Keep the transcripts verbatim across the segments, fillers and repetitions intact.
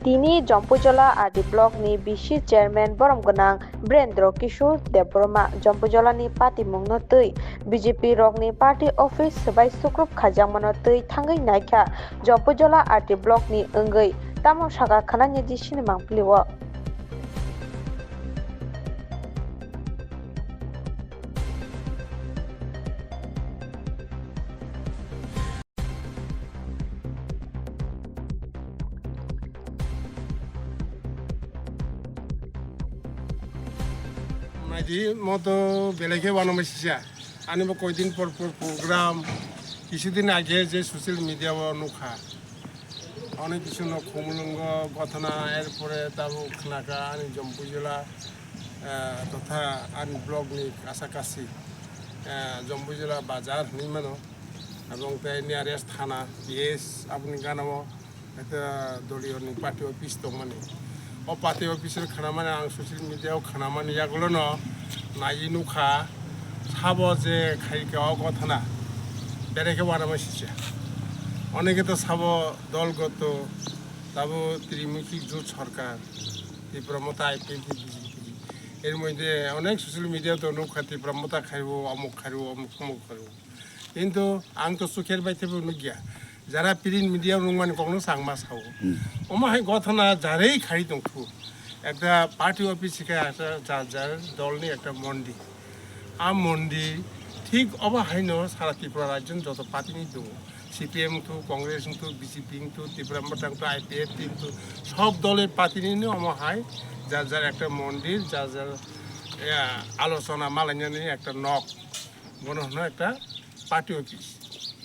Tini Jompuijola R D block ni V C chairman borom gwnang Birendra Kishore Debbarma Jompuijola ni patimung no twi B J P rok ni party office swbai sukrup khaijakmano twi thangwi naikha Jompuijola R D block ni wngwi tamo saka khwnani D C ni mangpili o. Naidi moto belai khe uanama sisa. Ani bo koidin por por program, kisudin age je social media o nukha. Onek kisu no Khumulwngo gothona, erpore tabuk khnaka ani Jompuijola, eh, totha ani block ni kasa kasi, eh, Jompuijola bazar hinwi mano. Abong tei nearest thana, P S, aboni gana o, ekta doliyo ni party office tongmani. O party office o khanamani ang social media o khanamani yagulo no naiwi nukha, sabo je khaika o gothona, belai khe uanama sisa. Oneke to sabo dolgoto, tabo Trimukhi Jot Sarkar, Tipra Motha I P F T B J P. Er moddhe onek social media to nukha Tipra Motha khaibo, amuk khaibo, amuk thumuk khaibo. Kintu ang to sukher bai thebo nukya. Jara print media nungmani kokno changma sao. Hmm. Omo hai gothona jarei khai tongthu. Ekta party office khe ekta jar jar dolni ekta mondi. A mondi thik obo haino sara Tripura rajyoni joto party ni tongo. C P M wngthu, Congress wngthu, B J P wngthu, Tipra Motha wngthu, I P F T wngthu, sob dolni party ni no omo hai jar jar ekta mondir, jar jar, ya, alochona malainani ekta nok. Bono hwno ekta party office.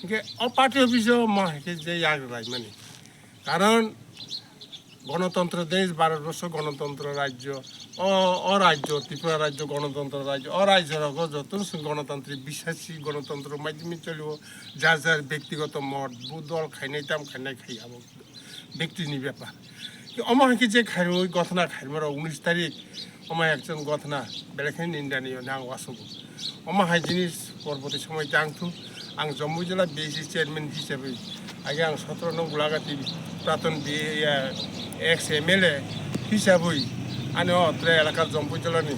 Hinkhe o party office o mo hai khe je yak raimani. Karon Ganatantro desh, Bharatborso Ganatantro rajyo, o, o rajyo, Tripura rajyo Ganatantro rajyo, o rajyo rogo joto chwng ganatantri bisasi, ganatantro maidhyame cholio, jar jar bektigoto mot, bu dol khainai, tam khainai khai abo. Bektini bepar. Ki omo hai khe je khairwi gothona khairma rok unis tarik, omo ekjon gothona belai khe nindaniyo nang wasogo. Omo hai jinis porboti somoi tang thu, ang Jompuijola B C chairman hisabwi, age ang sotro nong Gulagati praton B, ya, ex M L A hisabwi, ani o tre elaka Jompuijola ni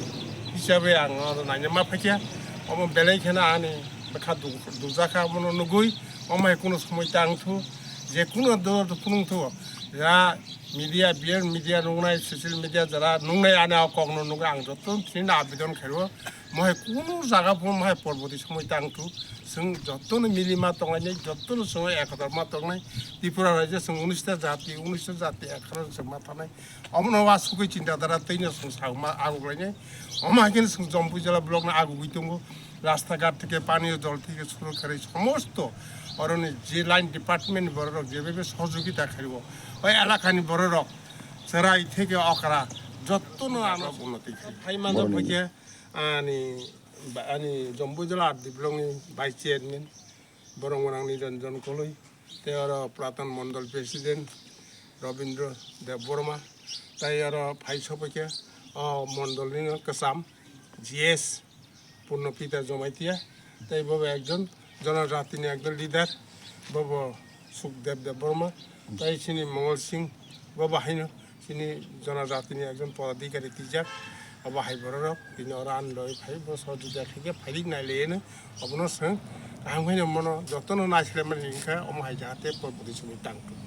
hisabwi ang oro naina ma phaikha, omo belai kheno ani bwkha du-, dujakha, omono nugwi, omo hai kuno somoi tang thu, je kuno dor phunung thu, ya, media, beer media nungnai, social media jara nungnai ani o kokno nugwi ang joto tini abidon khaio. Mohai kunu jaga pho mohai porboti somoi tang thu. Chwng jotono mili ma tongnai, jotono chwng ekotor ma tongnai. Tripura rajyo chwng unis ta jati, unis ta jati ekharo chwng ma thanai. Omono wa sugwi chinta dara tei no chwng sa ma aguklainai. Omo hai khe chwng Jompuijola block no agugwi tongo. Rasta ghat theke, paniyo jol theke, suru kharwi somosto oroni je line department ni borok rok jebe be sohojogita khaio. O elakani borok rok Cherai theke okra jottono ano unnoti khai. Hai manjak phaikhe ani, ani Jompuijola R D block ni vice chairman borok mwnang ni Ranjan Koloi, tei oro Praton Mondol president Robindra Debbarma, tei oro phai sophaikhe o mondol ni kwcham G S Purno Peter Jomaitia, tei bo ekjon jonojatini ekjon leader, bo bo Sukdev Debbarma, tei chini Mongol Singh, bo bo haino chini jonojatini ekjon podadhikari twijak, abo hai bororok tini oro ani logi phai, bo sohojogita khaikhe phailik nailaiyano, obono chwng kaham khaino mano jotono naislaimani hinkha, omo hai jahate porboti somoi tangthok.